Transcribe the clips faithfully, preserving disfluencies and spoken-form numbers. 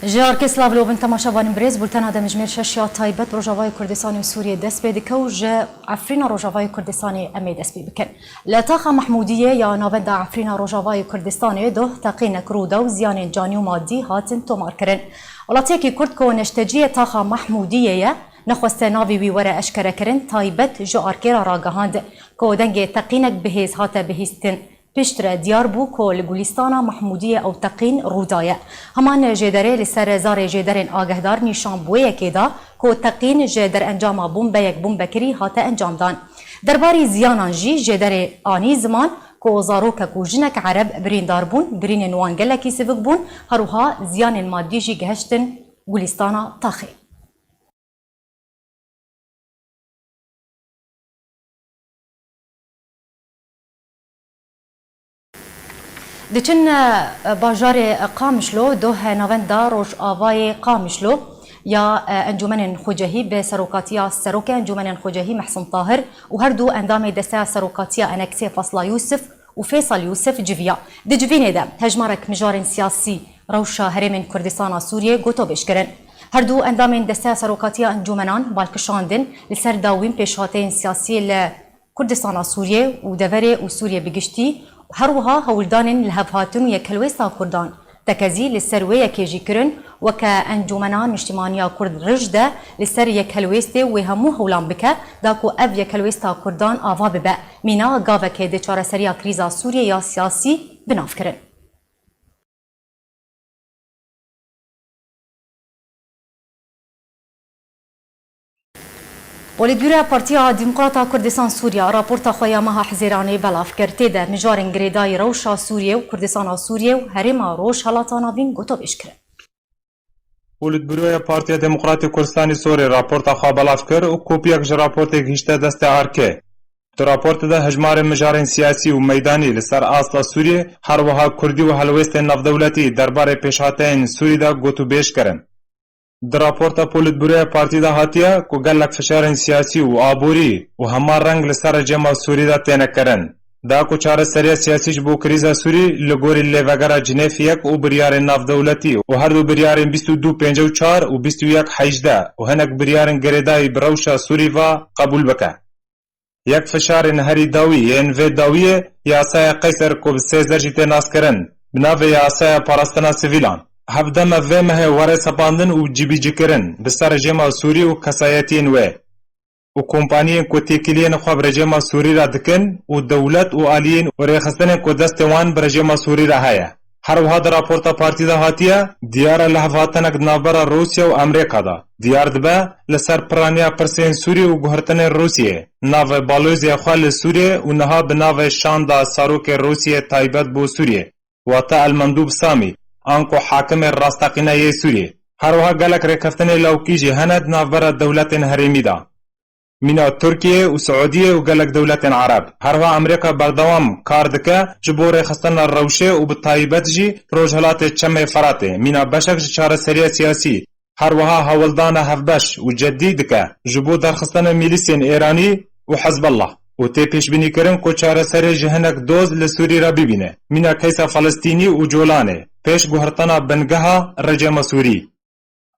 Ji arkê silav lo bin temaşevanên birêz, bultena demjimêr şeş ya taybet bi Rojavayê Kurdistanê û Sûriyê dest pê dike û ji Efrîna Rojavayê Kurdistanê em ê dest pê bikin. Li taxa Mehmûdiyê ya navenda Efrîna Rojavayê Kurdistanê doh teqînek rû da û ziyanên canî û madî hatin tomarkirin. Welatiyekî Kurd ku neşteciyê taxa Mehmûdiyê ye, nexweste navê wî were eşkerekirin, taybet ji arkê re ragihand ku dengê teqînek bi hêz hate bihîstin. Piştre diyar bû ku li Gulîstana Mehmûdiyê ew teqîn rû daye. Heman jêderê li ser zarê jêderên agehdar nîşan bi wê yekê da ku teqîn ji derencama bombeyek bombekirî hate encamdan. Derbarî ziyanan jî jêderê anî ziman ku zarokek û jinek ereb birîndar bûn, birînên wan gelekî sivik bûn, her wiha ziyanên madî jî gihiştin Gulîstana Taxê. Diçin, e, bajarê Qamişlo, doh navenda Rojavayê Qamişlo ya, e, Encûmenên Xwecehî bi serokatiya Serokê Encûmenên Xwecehî Mehsin Tahir û her du endamê Desteya Serokatiya Eneksê Fasla Yûsif û Fêsal Yûsif civiya. Di civînê de hejmarek mijarên siyasî rewşa Herêmên Kurdistana Sûriyê gotobêj kirin. Her du endamên Desteya Serokatiya Encûmenan bal kişandin li ser dawîn pêşhateyên siyasî li Kurdistana Sûriyê û deverê û Sûriyê bi giştî û her wiha hewldanên lihevhatin û yekhelwêsta Kurdan. Tekezî li ser wê yekê jî kirin, weke Encûmena Niştimaniya Kurd Rij de li ser yekhelwêstê wê hemû hewlan bike, da ku ev yekhelwêsta Kurdan ava bibe, mîna gavekê di çareseriya krîza Sûriyê ya siyasî bi nav kirin. Polîtbûroya Partiya Demokrata Kurdistan Sûriya raporta xwe ya meha Hizêranê belav kir. Tê de mijarên girêdayî rewşa Sûriyê û Kurdistana Sûriyê û Herêma Rojhelata Navîn gotobêj kirin. Polîtbûroya Partiya Demokratê Kurdistanê Sûriyê raporta xwe belav kir û kopiyek ji raportê gihîşte destê arkê. Di raportê de hejmarê mijarên siyasî û meydanî li ser asta Sûriyê, her wiha Kurdî û helwêstên navdewletî derbarê pêşhateyên Sûrî de gotûbêj kirin. Di raporta Polîtbûroya partî de hatiye ku gelek fişarên siyasî û aborî û hema reng li ser rejîma Sûrî de têne kirin. Da ku çareseriya siyasî ji bo krîza Sûrî li gorî lêvegera Cinêf yek û biryarên navdewletî û her du biryarên bîst û du pêncî û çar û bîst û yek hejdeh û hinek biryarên girêdayî bi rewşa Sûrî ve qebûl bike. Yek fişarên herî dawî yên vê dawiyê yasaya Qeyser ku bi Sêzer jî tê naskirin, bi navê yasaya parastina sivîlan, hevdeme vê mehê were sepandin û cîbîcîkirin bi ser rejîma Sûrî û kesayetiyên wê û kompaniyên ku têkiliyên xwe bi rejîma Sûrî re dikin û dewlet û aliyên û rêxistinên ku destê wan bi rejîma Sûrî re heye. Her wiha di raporta partî de hatiye, diyar e lihevhatinek di navbera Rûsya û Amerîka de. Diyar dibe, li ser piraniya pirsên Sûrî û guhertinên Rûsiyê, navê baloziya xwe li Sûriyê û niha bi navê şanda serokê Rûsiyê taybet bo Sûriyê, wate El Mendûb Samî, anku hakimê rasteqîne yê Sûriyê. Her wiha gelek rêkeftinê lawikî jî hene di navbera dewletên herêmî de. Mîna Tirkiyê û Siûdiyê û gelek dewletên Ereb. Herwiha Amerîka berdewam kar dike ji bo rêxistina rewşê û bi taybet jî Rojhilatê Çemê Feratê. Mîna beşek ji çareseriya siyasî, her wiha hewldana hevbeş û cedî dike ji bo derxistina mîlîsên Êranî û Hizbullah û tê pêşbînîkirin ku çareserê ji hinek doz li Sûrî re bibîne. Mîna keysa Filistînî û Colanê pêş guhertina bingeha rejîma Sûrî.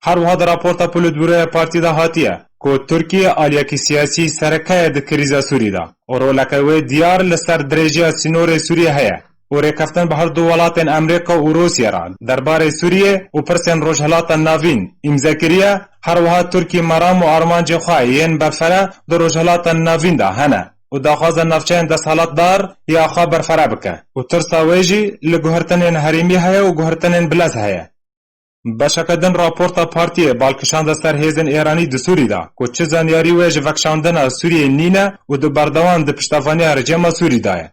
Her wiha di raporta Polîtbûroya partî de hatiye ku Tirkiye aliyekî siyasî sereke ye di krîza Sûrî de û roleke wê diyar li ser dirêjiya sînorê Sûriyê heye û rêkeftin bi her du welatên Amerîka û Rûsya re derbarê Sûriyê û pirsên Rojhilata Navîn îmze kiriye, her wiha Tirkî meram û armancê xwe yên berfere di Rojhilata Navîn de hene û daxwaza navçeyên desthilatdar ya xwe berfere bike û tirsa wê jî li guhertinên herêmî heye û guhertinên bilez heye. Beşeke din raporta partiyê bal kişande ser hêzên Êranî di Sûrî de, ku çi zanyarî wê ji vekişandina Sûriyê nîne û di berdewam di piştevaniya rejîma Sûrî de ye.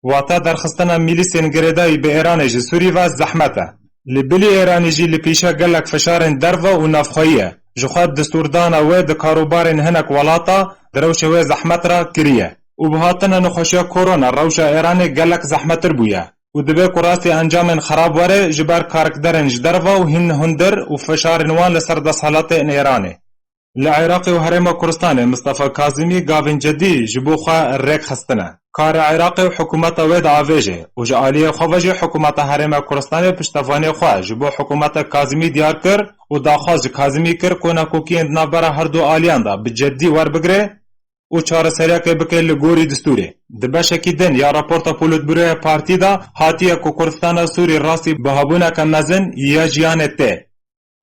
Wate derxistina mîlîsên girêdayî bi Êranê ji Sûrî ve zehmet e. Li bilî Êranê jî li pêşiya gelek fişarên derve û navxweyî ye. Ji xwe distûrdana wê di karûbarên hinek welata di rewşê wê zehmet re kiriye û bi hatina nexweşiya korona rewşa Êranê gelek zehmettir bûye. û dibe ku rastî encamên xerab were ji ber karekderên ji derve û hîn hundir û fişarên wan li ser desthilatên Îranê. Li Iraqê û Herêma Kurdistanê Mistefa Kazimî gavên cedî ji bo xwe rêk xistine. Karê Iraqê û hikûmeta wê diavêje û ji aliyê xwe ve jî hikûmeta Herêma Kurdistanê piştevanê xwe ji bo hikûmeta Kazimî diyar kir û daxwaz ji Kazimî kir ku nakokiyên di navbera her du aliyan de bi ceddî werbigire û çareseriyekê bike li gorî distûrê. Di beşekî din ya raporta Polîtbûroya partî de hatiye ku Kurdistana Sûrî rastî bihabûneke mezin ya jiyanê tê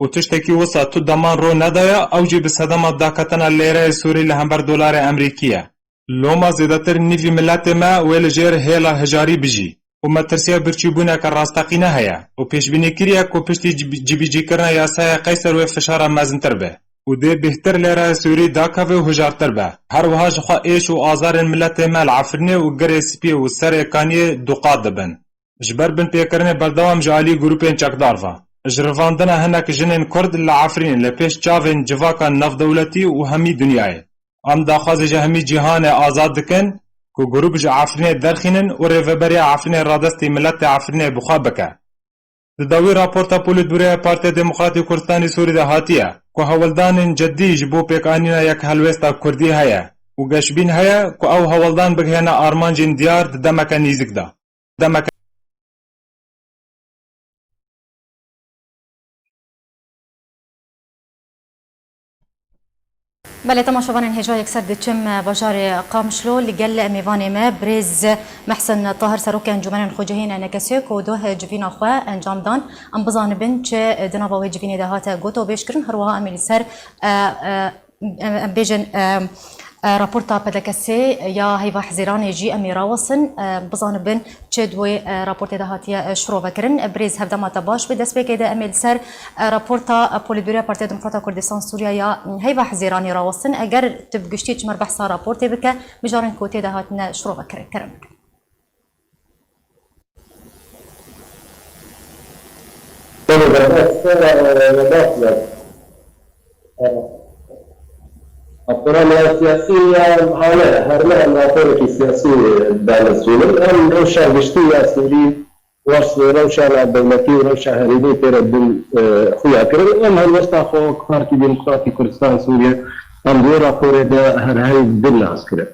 û tiştekî wisa tu deman ro nedaye, ew jî bi sedema daketina lêreyê Sûrî li hember dolarê Emerîkî ye. Loma zêdetir nîvî miletê me wê li jêr hêla hijarî bijî û metirsiya birçîbûneke rasteqîne heye û pêşbînî kiriye ku piştî cib-, cibîcîkirina yasaya Qeyser wê fişara mezintir be û dê bêhtir lêreya Sûrî dakeve û hijartir be. Her wiha jixwe êş û azarên miletê me li Efrînê û Girê Spî û Serê Kaniyê duqat dibin. Ji ber binpêkirinê berdewam ji alî grûpên çekdar ve, ji revandina hinek jinên Kurd li Efrînê li pêş çavên civaka navdewletî û hemî dinyayê. Em daxwazê ji hemî cîhanê azad dikin ku grûp ji Efrînê derxînin û rêveberiya Efrînê radestî miletê Efrînê bi xwe bike. Di dawî raporta Polîtbûroya Partiya Demokratî Kurdistanê Sûrî de hatiye ku hewldanên ceddî ji bo pêkanîna yek helwêsta Kurdî heye û geşbîn heye ku ew hewldan bigihêne armancên diyar di demeke nîzik de. Demeke Belê, temaşevanên hêja yekser diçim bajarê Qamişlo. Li gel mêvanê me birêz Mehsen Tahir, Serokê Encûmenên Xwecihî N K S, ku doh civîna xwe encam dan. Em bizanibin çi di nava wê civînê de hate gotobêjkirin. Her wiha em ê li ser, e, e, em, em bêjin, e, e, raporta P D K S ya heyva Hezîranê jî em ê rawesin, e, bizanibin çi di wê, e, raportê de hatiye, e, şirovekirin. E, birêz hevdema te baş be. Destpêkê de em ê li ser, e, raporta, e, Polîtbûroya Partiya Demokrata Kurdistan Sûriye ya, m, heyva Hezîranê rawesin. Eger tu bi giştî ji me re behsa raportê bike, mijarên ku tê de hatine şirovekirin. Kerem bikin. Belê, belê, ez, e, baş be. E, Aperana siyasî ya hane, her ne em raporekî siyasî danesînin. Em rewşa giştî ya Sûrî, rewş-, rewşa navdewletî û rewşa herêmî tê re din, e, xuya kirin. Em helwesta xwe wek Partî Demokratî Kurdistan Sûriye, em di wê raporê de her hey din nas kirin.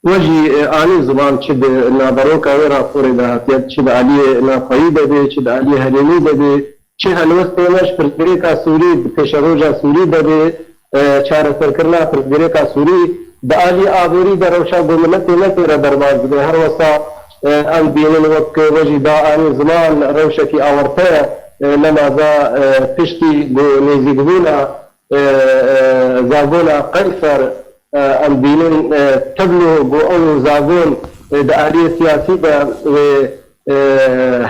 We jî, e, anî ziman, çi di naveroka wê raporê de hatiye, çi di aliyê navxweyî de bê, çi di aliyê herêmî de bê, çi helwestê me ji pirsgirêka Sûrî, di pêşeroja Sûrî de bê, e, çareserkirina pirsgirêka Sûrî, di alî aborî de rewşa ku miletê me tê re derbas dibe. Her wesa, e, em dibînin, wek we jî da anî ziman, rewşekî awarte ye, e, nemaza, e, piştî ku nêzîkbûna e, e, zagona Qeyser, e, em dînin, e, tablo ku ew zagon, e, di aliyê siyasî de wê, e,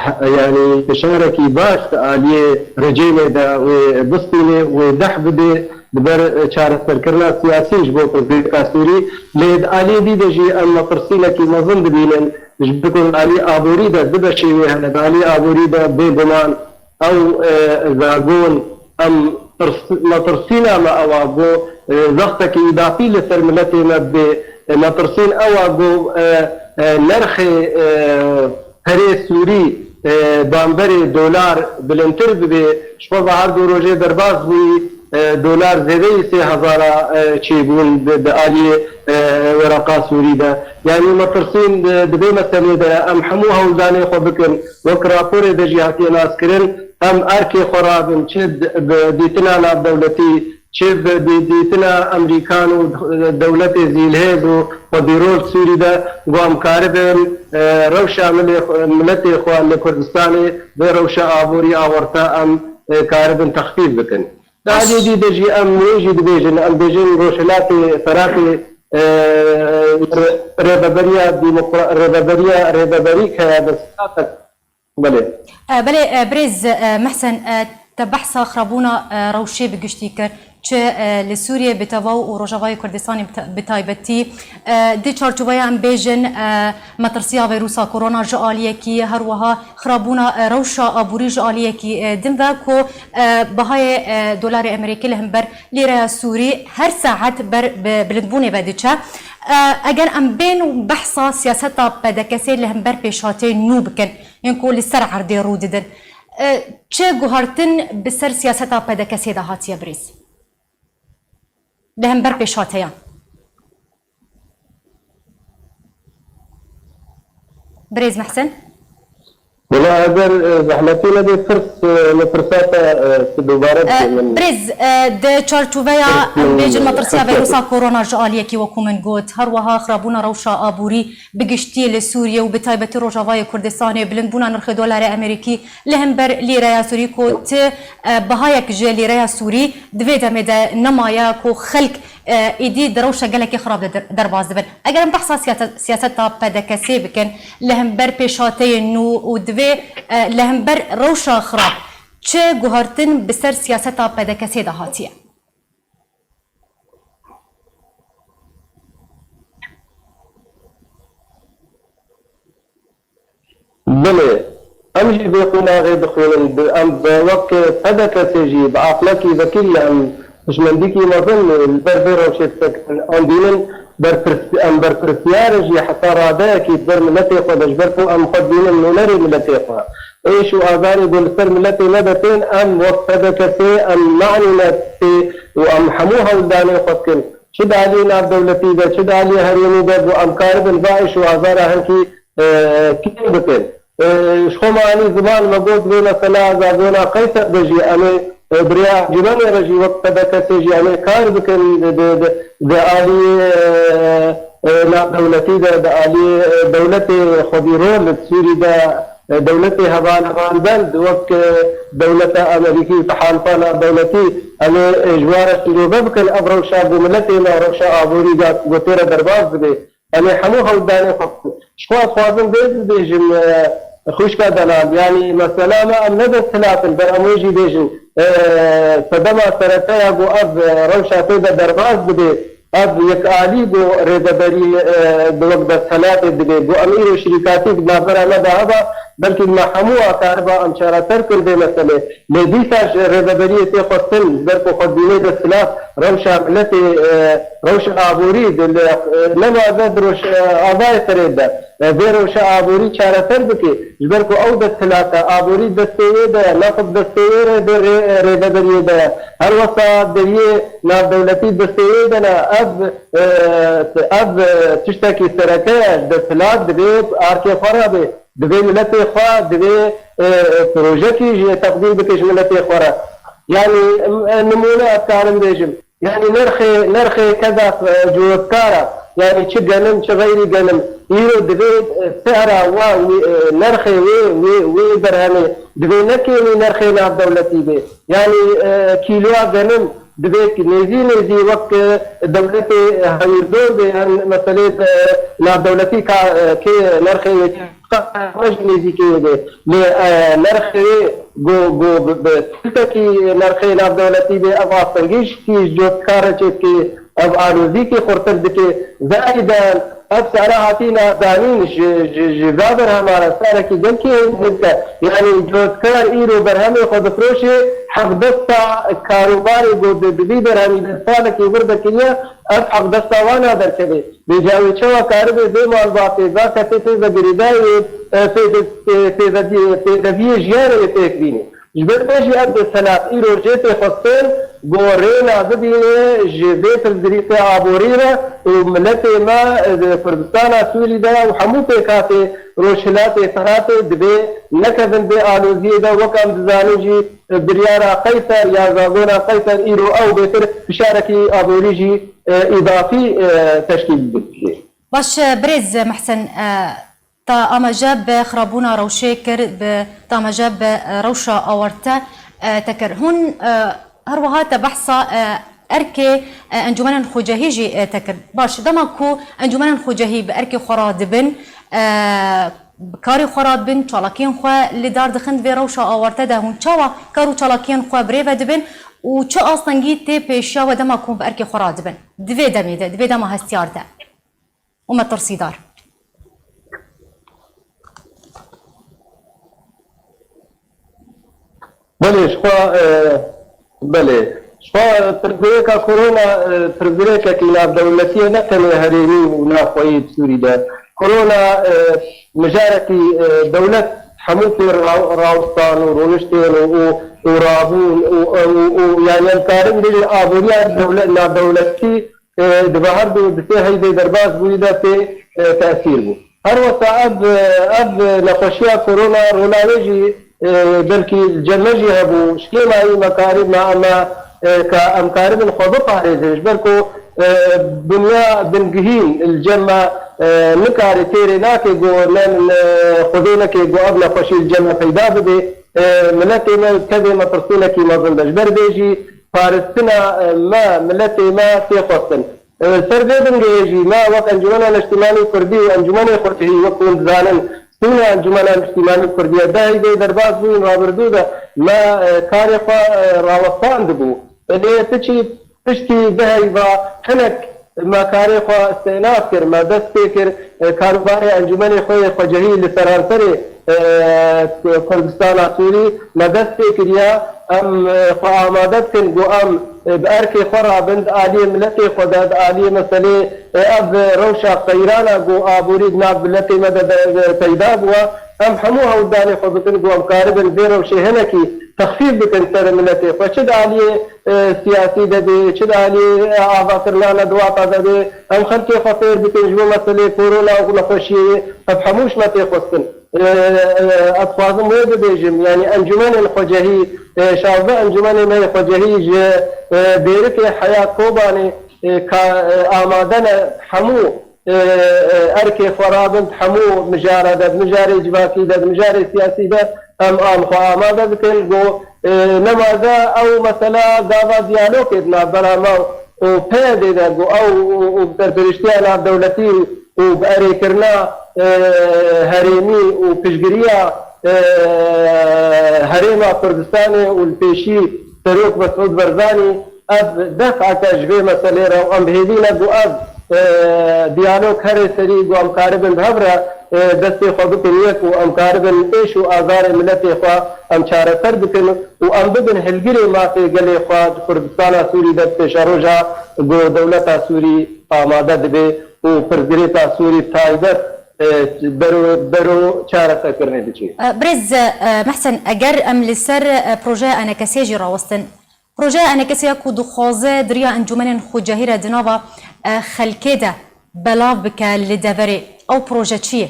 he-, yanî fişarekî baş di aliyê rejîmê de wê bistînê, wê deh bidê, di ber, e, çareserkirina siyasî ji bo pirsgirêka Sûrî. Lê di aliyê dî de jî em metirsînekî mezin dibînin, ji ber ku di alî aborî de du beşê wê hene. Di alî aborî de bêguman ew, e, zagon, em tirs-, metirsîna me ew a ku, e, zextekî îdafî li ser miletê me bê. E, metirsîn ew a ku, e, e, nerxê, e, perê Sûrî, e, bamberê dolar bilindtir bibe. Ji xwe ve her du rojê derbas bûyî, e, dolar zêdeyî sê hezara, e, çêbûn di, di aliyê, e, wereqa Sûrî de. Yanî metirsîn di, di vê meselê de em hemû hewldanê xwe bikin. Wek raporê de jî hatiye naskirin, em erkê xwe rabin, çi d-, bi dîtina navdewletî, çi bi dî-, dîtina Emerîkan û dewletê zîlhêz û xwedîrol Sûrî de, ku em karibin, e, rewşa milê xwe, miletê xwe li Kurdistanê vê rewşa aborî awarte em, e, karibin texfîf bikin. Di aliyê dî de jî em wê jî dibêjin, em bêjin Rojhilatê Feratê, e, re-, rêveberiya demokra-, rêveberiya, rêveberî ke desthilat e. Belê. E, belê, e, birêz, e, Mehsen, e, te behsa xirabûna, e, rewşê bi giştî kir. Çi, e, li Sûriyê bi tevaw û Rojavayê Kurdistanê bi ta-, bi taybetî, e, di çarçoveya em bêjin, e, metirsiya vîrusa korona ji aliyekî, her wiha xirabûna, e, rewşa aborî ji aliyekî, e, din ve ku, e, bihayê, e, dolarê Amerîkî li hember lîreya Sûrî her saet ber bi bilindbûnê ve diçe. E, eger em bên û behsa siyaseta P D K S'ê li hember pêşhateyên nû bikin, yên ku li ser erdê rû didin, e, çi guhertin bi ser siyaseta P D K S'ê de hatiye birêz? Li hember pêşhateyan. Birêz Mehsen. Wela eger e, zehmetî nebe pirs e, min pirsata e, tu dubare bike min. Birêz, e, di çarçoveya em bêjin metirsiya vîrusa korona ji aliyekî wekû min got, her wiha xirabûna rewşa aborî bi giştî li Sûriyê û bi taybetî Rojavayê Kurdistanê, bilindbûna nirxê dolarê Amerîkî li hember lîreya Sûrî ku ti e, bihayek ji lîreya Sûrî di vê demê de nemaye ku xelk e, êdî di rewşa gelekî xirab de der- derbas dibin. Eger em behsa siyaseta P D K S'ê bikin, li hember pêşhateyên nû û divê e, li hember rewşa xirab çi guhertin bi ser siyaseta P D K S'ê de hatiye? Belê, em jî vê qonaxê dixwînin. Em bi wek P D K S'ê jî bi aqlekî vekirî em piştmendîkî mezin li ber vê rewşê disekitin. Em dînin berpirs, em berpirsiyar in jî heta radeyekî di ber miletê xwe de, ji ber ku em xwe dînin nûnerê miletê xwe. Êş û azarê ku li ser miletê me de tên, em wek P D K S'ê em neanîne pê û em hemû hewldanên xwe dikin. Çi di aliyê navdewletî de, çi di aliyê herêmî de, ku em karibin va êş û azara hinkî e, kêm bikin. E, Ji xwe me anî ziman, me got vê mesela zagona Qeyser de jî em ê, e, bi rêya encûmenê re jî wek P D K S'ê jî em ê kar bikin di, di, di, di aliyê e, e, navdewletî de, di aliyê e, dewletê xwedî rol li Sûrî de, e, dewletê hevalhevalbend wek e, dewleta Amerîkî û tehalifa navdewletî em ê e, ji wan re şîrove bikin. Ev rewşa bo miletê me rewşa aborî da ku tê re derbas dibe. Em ê hemû hewldanên xwe bikin. Ji xwe ez xwazim vê bibêjim, e, xwişka delal, yanî mesela me em ne desthilat in, ber em wê jî bêjin, e, sedema sereke ya ku ev, e, rewşa tê de derbas dibe, ev yekalî ku rêveberî, e, bi wek desthilatê dibe, ku em îro şirîkatî di navbera me de heba, belkî me hemû a kariba em çareser kin vê meselê. Lê dîsa ji rêveberiyê tê xwestin, ji ber ku xwedînê desthilat rewşa miletê, e, rewşa aborî di li, e, nema ve di roj, e, avayê firê de, e, vê rewşa aborî çareser bike. Ji ber ku ew desthilata aborî destê wê de ye, neft destê wê re, vê rê, e, rêveberiyê de ye. Her wesa deriyê navdewletî destê wê de ne. Ev, e, ev, e, tiştekî sereke ye. Desthilat divê arkê xwe rabe. Divê miletê xwe, divê, e, e, projekî jî teqdîm bike ji miletê xwe re. Yanî, e, nimûne ez karim bêjim. Yanî nirxê, nirxê keda, e, cotkara, yanî çi genim, çi xeyrî genim, îro divê, e, sehra wa wî, e, nirxê wê, wê, wê berhemê divê ne kêmî nirxê navdewletî bê. Yanî, e, kîloya genim divê nêzî nêzî wek, e, dewletê, e, hewîrdor bê, yan meselê, e, navdewletî ka, e, kê nirxê wê me jî nêzîkê wê bê. Lê, e, nirxê wê go, go bi, bi tiltekî nirxê navdewletî bê, ev astengî jî ji cotkar re çêdikê, ev alozîkê xurtir dike. Zayiden, ev sehra hatîne danîn ji, ji, ji va berhema re sehrekî gelkî hêvî dike. Yanî cotkar îro berhemê xwe difroşê, heqdesta karûbarê go di, di vî berhemî de salekî vir de kiriye, ev heqdesta wan a derkeve. Vêca wê çawa karibe vê malbatê, va kesê tê ve girêdayê, e, pêde-, pê-, pêvediyê, pêdeviyê jiyanê wê pêk bîne. Ji ber vê jî ev desthilat îro jê tê xwestin, gorêna bibîne ji vê pirsgirêkê aborî re û miletê me, e, di Kurdistana Sûrî de û hemû pêkhatê Rojhilatê Firatê divê nekevin vê aloziyê de, wek em dizanin jî, e, biryara Qeyser ya zagona Qeyser îro ew bêtir fişarekî aborî jî, e, îdafî, e, teşkîl dike. Baş, e, birêz Mehsen, e, ta amaje bi xirabûna rewşê kir, bi, ta amaje bi, e, rewşa awarte, e, te kir. Hûn, e, her wiha te behsa, e, erkê, e, encûmenên xwecehî jî, e, te kir. Baş, dema ku encûmenên xwecehî bi erkê xwe re dibin, e, bi karê xwe re dibin, çalakiyên xwe li dar dixin, vê rewşa awarte de hûn çawa kar û çalakiyên xwe bi rê ve dibin û çi astengî tê pêşiya we dema ku hûn bi erkê xwe re dibin? Di vê demê de, di vê dema hestiyar de û metirsîdar. Belê, ji xwe, e, belê. Ji xwe pirsgirêka korona, e, pirsgirêkekî navdewletî ye, ne tenê herêmî û navxweyî di Sûrî de. Korona, e, mijarekî, e, dewlet hemû pê ra-, rawestan û rûniştên û, û, û rabûn û, û, û, yanî em karin bêjin aboriya dewlet, navdewletî, e, di va her du di sê heyvê derbas bûyî de pê, e, tesîr bû. Her wesa ev, ev nexweşiya korona rola wê jî, e, belkî li cem me jî hebû. Şikêma wî me karî me, me, e, ka em karibin xwe biparêzin. Ji ber ku, e, dinya bingihîn li cem me, e, nikarê têrê nake ku ne, ne, Xwedê neke ku ev nexweşî li cem me peyda bibe. E, miletê me, kevê me pirsînekî mezin be. Ji ber vê jî parastina, e, me, miletê me tê xwestin. E, ser vê bingehê jî me wek Encûmena Niştimanî Kurdî û Encûmenê Xwecihî, wek hûn dizanin, sîna Encûmena Niştimanî Kurdî ye. Dehê vê derbas bûyîn rabirdû de me, e, karê xwe, e, rawestandibû. Lê piçî piştî dehê va hinek me karê xwe îstînaf kir, me dest pê kir, e, karûbarê Encûmenê xwe yê Xwecihî li seranserê, e, Kurdistana Sûrî me dest pê kiriye. Em, e, xwe amade dikin ku em, e, bi erkê xwe rabin di aliyê miletê xwe de, di aliyê meselê, e, ev rewşa qeyrana ku aborî di nav miletê me de, de, de peyda bûye. Em hemû hewldanê xwe bikin ku em karibin vê rewşê hinekî texfîf bikin ser miletê xwe. Çi di aliyê, e, siyasî de be, çi di aliyê, e, avakirina nedwata de be, em xelkê xwe fêr bikin ji bo meselê korona û nexweşiyê wê, ev hemû ji me tê xwestin. E, e, ez dixwazim wê bibêjim, yanî encûmenên xwecehî, e, şazdeh encûmenê me yê xwecehî ji, e, Bêrikê heya Kobanê, e, ka, e, amade ne hemû, e, e, erkê xwe rabin, hemû mijara de, mijarê civakî de, mijarê siyasî de em, em xwe amade bikin. Ku, e, nema de ew mesela gava diyalogê di navbera me û P Y D'ê de, ku ew û, û bi serperiştiya navdewletî û bi erêkirina, e, herêmî û piştgiriya, e, Herêma Kurdistanê û li pêşî Serok Mesûd Barzanî, ev defeke ji vê meselê re û em bi hêvî ne ku ev, e, diyalog herê serî ku em karibin bi hev re, e, destê xwe bikin yek û em karibin êş û azarê miletê xwe em çareser bikin û em bibin hilgirê mafê gelê xwe di Kurdistana Sûrî de di pêşeroja ku dewleta Sûrî amade dibe û pirsgirêka Sûrî taybet, e, bero, bero çareserkirinê diçe. E, Birêz, e, Mehsen, eger em li ser, e, projeya enekesê jî rawestin, projeya enekesê ya ku dixwaze di riya encûmenên xwecehî re di nava, e, xelkê de belav bike li deverê, ew proje çi ye?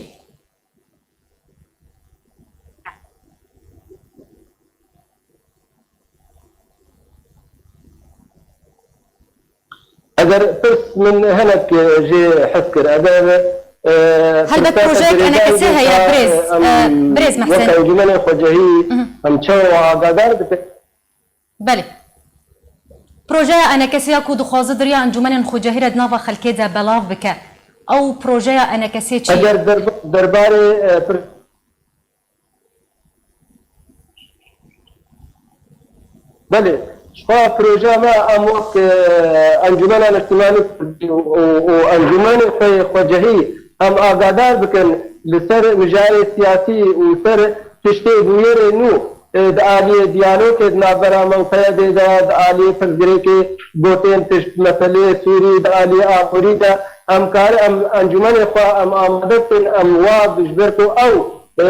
Eger pirs min hinek, e, jê hez kir, eger, e, Helbet pirseke projeyek girêdayî enekesê bê heye, ka, birêz, e, em e, birêz Mehsen. Wek encûmenê xwecehî, Mhm. em çawa agadar dikin? Belê. Projeya enekesê ya ku dixwaze di riya encûmenên xwecehî re di nava xelkê de belav bike. Ew projeya enekesê çi ye? Eger derba-, derbarê, e, pir-, Belê, ji xwe projeya me em wek, e, Encûmena Niştimanî Kurdî û, û, û Encûmenê xwe yê xwecehî em agadar bikin li ser mijarê siyasî û ser tiştê bûyerê nû, e, di aliyê diyalogê di navbera me û P Y D'ê de, di aliyê pirsgirêkê gotên tişt meseleyê Sûrî, di aliyê aborî de em kar-, em encûmenê xwe em amade bikin, em wa ji ber ku ew e,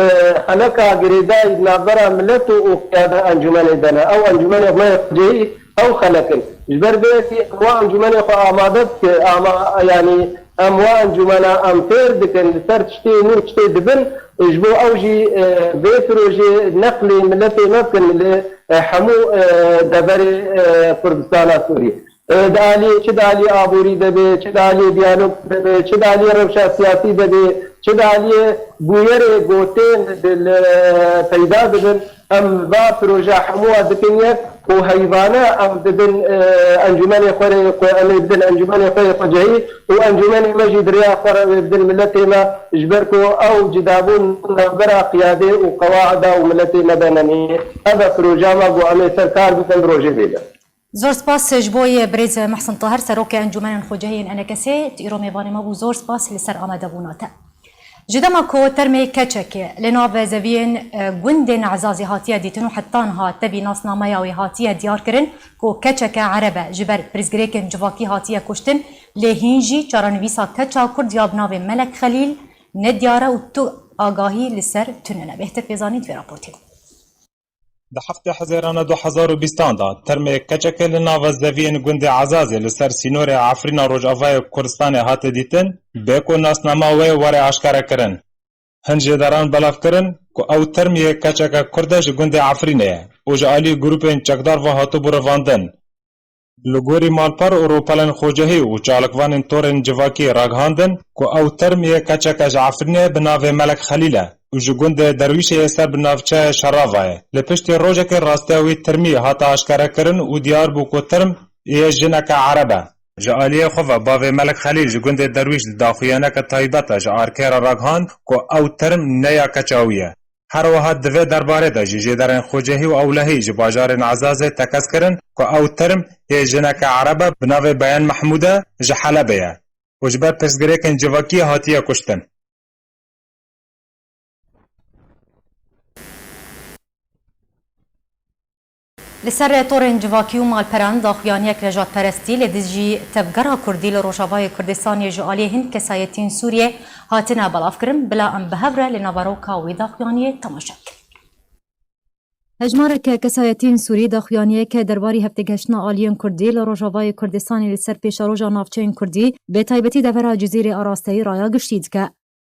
xeleka girêdayî di navbera milet û, û qiyada encûmenê de ne. Ew encûmenê me yê xwecehî ew xelek in. Ji ber vê yekê em wa encûmenê xwe amade dike, ama, yanî em wa encûmena em fêr dikin, li ser tiştê nû tiştê dibin, ji bo ew jî, e, vê projê neqlê miletê me bikin li, e, hemû, e, deverê, e, Kurdistana Sûrî. E, di alî, çi di alî aborî de be, çi di alî diyalog de be, çi di alî rewşa siyasî de be, çi di alî bûyerê gotên di, li, peyda dibin, em va proje hemû dikin yek û heyvane em dibin, e, encûmenê xwe rê, xwe em ê bidin encûmenê xwe yê xwecehî û encûmenê me jî di rêya xwe re wê bidin miletê me, ji ber ku ew cidabûn navbera qiyadê û qewaida û miletê me de nemîne. Ev e projeya me ku em ê ser kar bikin rojê bê de. Zor spas ji bo yê birêz Mehsin Tahir, Serokê Encûmenên Xwecehiyên Enekesê, tu îro mêvanê me bû. Zor spas li ser amadebûna te. Ji dema ku termê keçekê li nav zeviyên, e, gundên Ezazî hatiye dîtin û heta niha tevî nasnameya wê hatiye diyarkirin ku keçeke ereb e, ji ber pirsgirêkên civakî hatiye kuştin, lê hîn jî çarenivîsa keça Kurd ya bi navê Melek Xelîl nediyar e û tu agahî li ser tune ne. Bêhtir Fêzanî di vê raportê de. Di heftê Hezêrana du hezar û bîstan de termê keçeke li nava zeviyên gundê Ezazê li ser sînorê Efrîna Rojavayê Kurdistanê hate dîtin, bê ku nasnama wê were aşkere kirin. Hin jêderan belav kirin ku ew term yê keçeke Kurd e ji gundê Efrînê ye û ji alî grûpên çekdar ve hatibû revandin. Li gorî malper û rûpelên xwecihî û çalakvanên torên civakî ragihandin ku ew term yê keçeke ji Efrînê bi navê Melek Xelîl e û ji gundê Derwîşê yê ser bi navçeya Şerava ye. Li piştî rojekê rastiya wî termî hate aşkerekirin û diyar bû ku term yê jineke Ereb e. Ji aliyê xwe ve bavê Melek Xelîl ji gundê Derwîş di daxuyaniyeke taybet de ji arkê re ragihand ku ew term ne ya keça wî ye. Her wiha di vê derbarê de jî jêderên xwecihî û ewlehî ji bajarên Ezazê tekez kirin ku ew term yê jineke Ereb e bi navê Beyan Mehmûd e, ji Helebê ye û ji ber pirsgirêkên civakî hatiye kuştin. Li ser torên civakî û malperan daxuyaniyek nejadperestî li dijî tevgera Kurdî li Rojavayê Kurdistanê ji aliyê hin kesayetiyên Sûriyê hatine belavkirin. Bila em bi hev re li naveroka wê daxuyaniyê temaşe bikin. Hejmareke kesayetiyên Sûrî daxuyaniyeke derbarî heftêgehiştina aliyên Kurdî li Rojavayê Kurdistanê li ser pêşeroja navçeyên Kurdî, bi taybetî devera Cizîrê arasteyî raya giştî dike.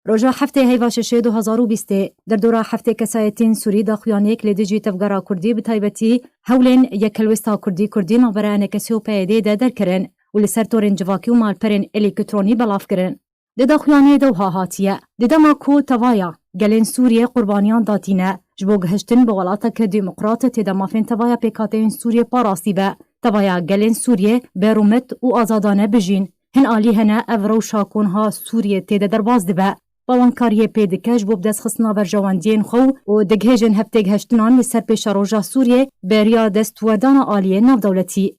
Roja heftê heyva şeşê du hezar û bîstê, derdora heftê kesayetiyên Sûrî daxuyaniyek li dijî tevgera Kurdî, bi taybetî hewlên Yekhelwêsta Kurdî, Kurdî navbera Enekesê û P Y D'ê de derkirin û li ser torên civakî û malperên elektronî belav kirin. Di daxuyaniyê de wiha hatiye, di dema ku tevaya gelên Sûriyê qurbaniyan datîne, ji bo gihiştin bi welateke demokrat tê de mafên tevaya pêkhateyên Sûriyê parastî be, tevaya gelên Sûriyê bi rûmet û azadane bijîn. Hin alî hene ev rewşa ku niha Sûriyê tê de derbas dibe, bawankariyê pê dike ji bo bidestxistina berjewendiyên xwe û digihêjin heftêgihiştinan li ser pêşeroja Sûriyê bi riya destwerdana aliyên navdewletî.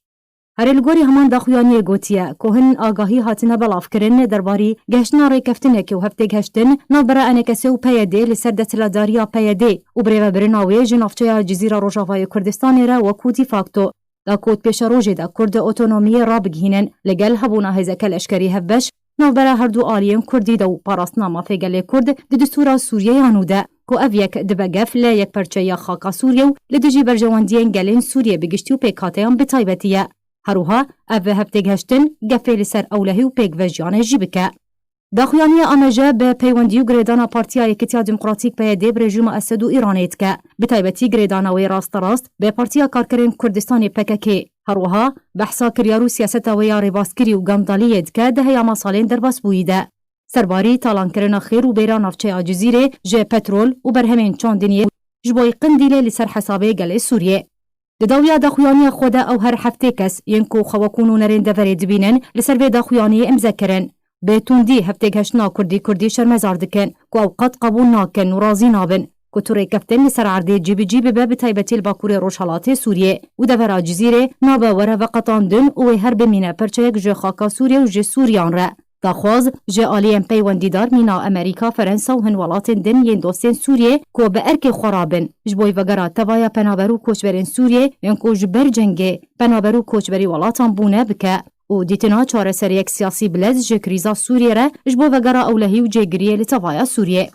Herê li gorî heman daxuyaniyê gotiye ku hin agahî hatine belavkirin derbarî gihiştina rêkeftinekê û heftêgihiştin navbera Enekesê û P Y D'ê li ser desthilatdariya P Y D'ê û birêvebirina wê ji navçeya Cizîra Rojavayê Kurdistanê re wekû de facto, da ku di pêşerojê de Kurd otonomiyê rabigihînin, li gel hebûna hêzeke leşkerî hevbeş navbera herdu aliyên Kurdî de û parastina mafê gelê Kurd di distûra Sûriyê ya nû de, ku ev yek dibe gef li yekperçeyiya xaka Sûriyê û li dijî berjewendiyên gelên Sûriyê bi giştî û pêkhateyan bi taybetî ye. Her wiha ev heftêgihiştin gefê li ser ewlehî û pêkvejiyanê jî bike. Daxuyaniya A M J bi peywendî û girêdana Partiya Yekîtiya Demokratîk P Y D bi rejîma Esed û Îranê dike. Bi taybetî girêdana wê rasterast bi Partiya Karkerên Kurdistanê P K K. Her wiha behsa kiryar û siyaseta wê ya rêbaskirî û gamdaliyê dike di heyama salên derbasbûyî de. Serbarî talankirina xêr û bêra navçeya Cizîrê ji petrol û berhemên çandiniyê ji bo Qindîlê li ser hesabê gelê Sûriyê. Di dawiya daxuyaniya xwe de ew her heftê kes yên ku xwe wekû nûnerên deverê dibînin li ser vê daxuyaniyê îmze kirin. Bi tundî heftêgihiştina Kurdî Kurdî şermezar dikin ku ew qet qebûl nakin û razî nabin ku tu rêkeftin li ser erdê cî bi cî bibe, bi taybetî li Bakurê Rojhelatê Sûriyê û devera Cizîrê nabe were veqetandin û wê her bimîne perçeyek ji xaka Sûriyê û ji Sûriyan re. Daxwaz ji aliyên peywendîdar mîna Amerîka, Ferensa û hin welatên din yên dostên Sûriyê ku bi erkê xwe rabin, ji bo vegera tevaya penaber û koçberên Sûriyê yên ku ji ber cengê penaber û koçberî welatan bûne bike û dîtina çareseriyek siyasî bilez ji krîza Sûriyê re ji bo vegera ewlehî û cêgiriyê li tevaya Sûriyê.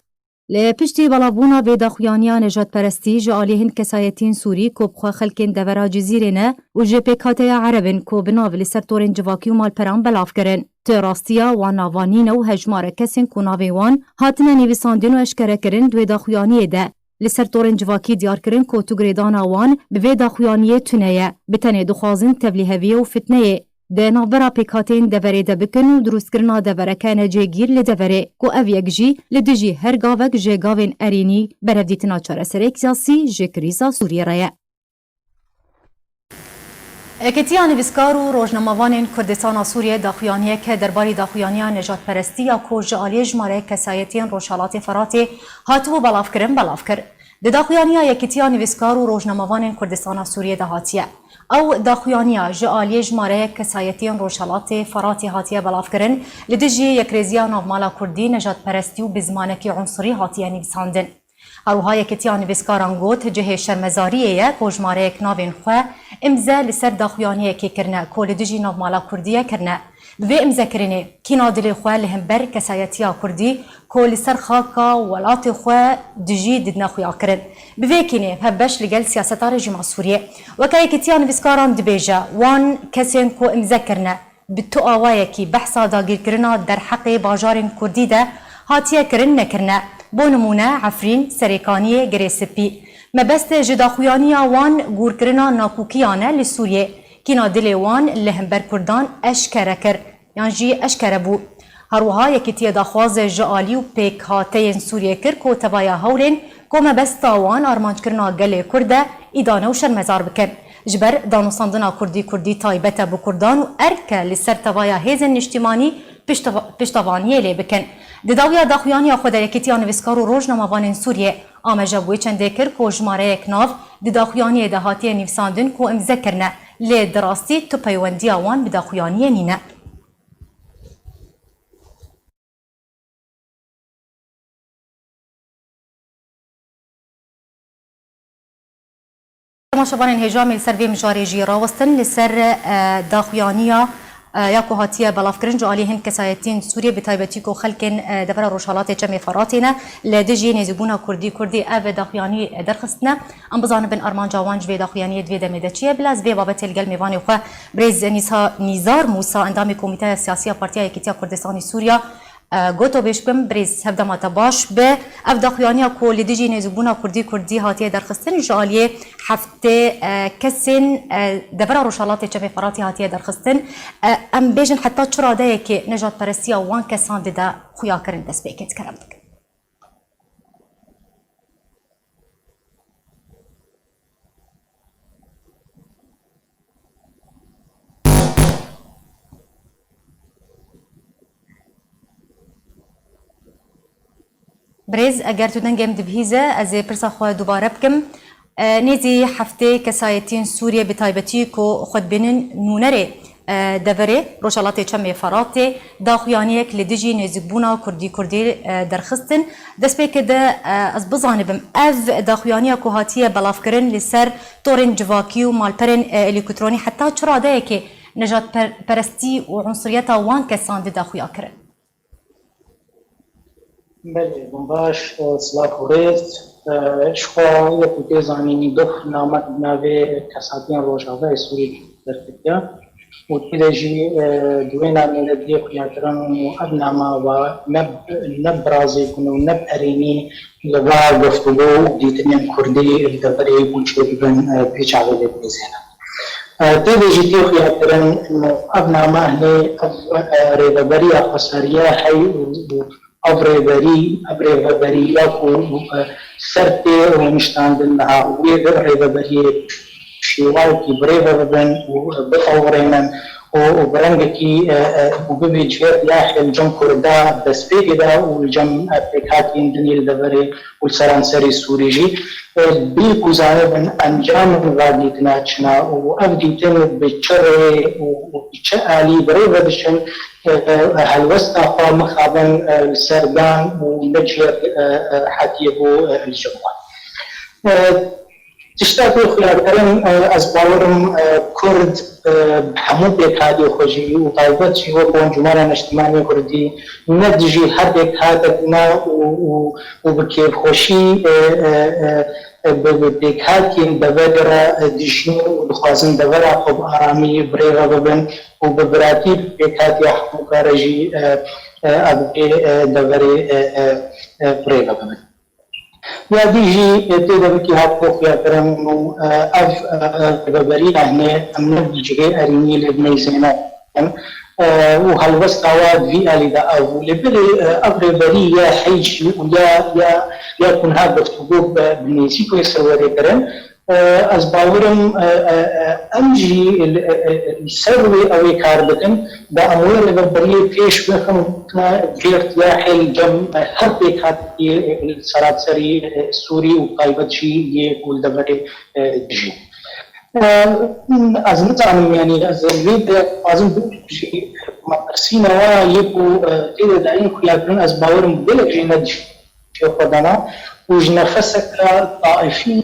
Li piştî belavbûna vê daxuyaniya nejadperestî ji alî hin kesayetiyên Sûrî ku bi xwe xelkên devera Cizîrê ne û ji pêkhateya Ereb in ku bi nav li ser torên civakî û malperan belav kirin. Ti rastiya wan nava nîne û hejmarek kesên ku navê wan hatine nivîsandin û eşkere kirin di wê daxuyaniyê de li ser torên civakî diyar kirin ku tu girêdana wan bi vê daxuyaniyê tune ye. Bi tenê dixwazin tevlîheviyê û fitneyê di navbera pêkhateyên deverê de bikin û dirûstkirina devereke necêgîr li deverê, ku ev yek jî li dijî her gavek ji gavên erênî berhevdîtina çareserek siyasî ji krîza Sûriyê re ye. Yekîtiya Nivîskar û Rojnamevanên Kurdistana Sûriyê daxuyaniyeke derbarî daxuyaniya nejadperestî ya ku ji aliyê jimareyek kesayetiyên Rojhelatê Feratê hatibû belavkirin, belav kir. Di daxuyaniya Yekîtiya Nivîskar û Rojnamevanên Kurdistana Sûriyê de hatiye. Ew daxuyaniya ji aliyê jimareyek kesayetiyên Rojhelatê Feratê hatiye belavkirin, li dijî yekrêziya navmala Kurdî, nejadperestî û bi zimanekî unsurî hatiye nivîsandin. Her wiha Yekîtiya Nivîskaran got, cihê şermezariyê ye ku jimareyek navên xwe îmze li ser daxuyaniyekê kirine ku li dijî navmala Kurdî ye kirine. Bi vê imzekirinê, kîna dilê xwe li hember kesayetiya kurdî ku li ser xaka welatê xwe dijî didine xuyakirin. Bi vê kînê hevbeş li gel siyaseta rejîma Sûriyê. Weke Yekîtiya Nivîskaran dibêje, wan kesên ku imze kirine, bi tu awayekî behsa dagîrkirina derheqê bajarên kurdî de hatiye kirin nekirine. Bo nimûne, Efrîn, Serêkaniyê, Girê Spî. Mebest ji daxuyaniya wan gûrkirina nakûkiyan e li Sûriyê. Kîna dilê wan li hember kurdan eşkere kir, yan jî eşkere bû. Her wiha Yekîtiyê daxwaz ji alî û pêkhateyên Sûriyê kir ku tevaya hewlên ku mebesta wan armanckirina gelê Kurd e, îdane û şermezar bikin. Ji ber danûstandina Kurdî, Kurdî taybet e bi Kurdan û erk e li ser tevaya hêzên niştîmanî pişteva-, piştevaniyê lê bikin. Di dawiya daxuyaniya xwe de Yekîtiya Nivîskar û Rojnamevanên Sûriyê amaje bi wê çendê kir ku jimareyek nav di daxuyaniyê de hatiye nivîsandin ku imze kirine, lê di rastî tu peywendiya wan bi daxuyaniyê nîne. Temaşevanên hêja, em ê li ser vê mijarê jî rawestin. Li ser, e, daxuyaniya, e, ya ku hatiye belavkirin ji alî hin kesayetiyên Sûriyê, bi taybetî ku xelkên, e, devera Rojhelatê Çemê Feratê ne, li dijî nêzîkbûna Kurdî, Kurdî ev daxuyanî derxistine. Em bizanibin armanca wan ji vê daxuyaniyê di vê demê de çi ye. Bila ez vê babetê li gel mêvanê xwe birêz Nîsa-, Nîzar Mûsa, endamê Komîteya Siyasî ya Partiya Yekîtiya Kurdistanê Sûriya, e, gotobêj bikim. Birêz, hevdema te baş be. Ev daxuyaniya ku li dijî nêzîkbûna Kurdî, Kurdî hatiye derxistin, ji aliyê heftê, e, kesên, e, devera Rojhelatê Çemê Feratê hatiye derxistin. E, em bêjin heta çi radeyekê nejadperestiya wan kesan dide xuyakirin, destpêkê dikerem dikin. Birêz, eger tu dengê min dibihîze, ez ê pirsa xwe dubare bikim. E, nêzî heftê kesayetiyên Sûriyê bi taybetî ku xwe dibînin nûnerê, e, deverê Rojhelatê Çemê Feratê, daxuyaniyek li dijî nêzîkbûna Kurdî Kurdî, e, derxistin. Destpêkê de, e, ez bizanibim, ev daxuyaniya ku hatiye belavkirin li ser torên civakî û malperên, e, elektronî heta çi radeyekê nejadper-, perestî û unsuriyeta wan kesan dide xuyakirin? Belê, hûn baş, e, silav û rêz. E, ji xwe wekî tê zanînî, doh name di navê kesatiyên Rojavayê Sûrî derketiye û tê de jî, e, di wê namê de dê xuyakirin û ev nama wa ne, ne birazê gune û ne perênî li va guftûgo û dîtinên kurdî li deverê bû çêdibin, e, pê çavê lê dimîzêne. E, tê de jî tê xuyakirin, ev nama hê, ev, e, rêveberiya xweseriya hey û, û ev rêberî, ev rêveberiya ku, e, ser tê rûniştandin niha wê rêveberiyê şêwayekî birêve bibin û, e, bitewirênin û, û bi rengekî, e, e, û bibê cihê ya hê li cem Kurda destpêkê de û li cem, e, pêkhatiyên dinê li deverê û li seranserê Sûrî jî, e, bê ku zanibin encamên va dîtina çi ne û ev dîtin bi çi rê û, û bi çi alî bi rê ve diçin, e, e, helwesta xwe mixabin, e, li ser dan û ne cihê, e, e, hetiye bû, e, li cem xwe. E, Tişta ku xuyakirin, e, ez bawerim, e, Kurd, e, bi hemû pêkhatiyê xwe jî û taybet jî wek Encûmena Niştimanî Kurdî ne dijî her pêkhatek ne û, û, û bi kêfxweşî, e, e, e, e, bi, bi pêkhatiyên deverê re, e, dijîn û dixwazin devera xwe bi aramî bi rê ve bibin û bi biratî bi pêkhatiya hemûka re jî, e, e, ev ê, e, deverê, e, e, e, bi rê ve bibin. Ya dî jî, e, tê de wekî hatibû xuyakirin û, e, ev, e, e, rêveberiya hene em ne bi cihê erênî lê dineyzêne, e, û helwesta wa di vî alî de ev bû. Lê belê, e, ev rêberî ya heycî û ya, ya, ya ku niha guftûgo bi, bi nêzîk wê ser werê kirin, e, ez bawerim, e, e, e, em jî li, e, e, li ser wê ew ê kar bikin. Da em wê rêveberiyê pêş bixin, ne gêrt ya hêl cem her pêkhatiyê li seranserî, e, Sûrî û taybet jî yê ku li deverê, e, dijî. E, ez nizanim, yanî ez li vê de dixwazim bibêjim jî, metirsîna wa yê ku, e, tê de dayîn xuyakirin, ez bawerim gelek jê ne dijî. Xwedana û ji nefeseke taifî,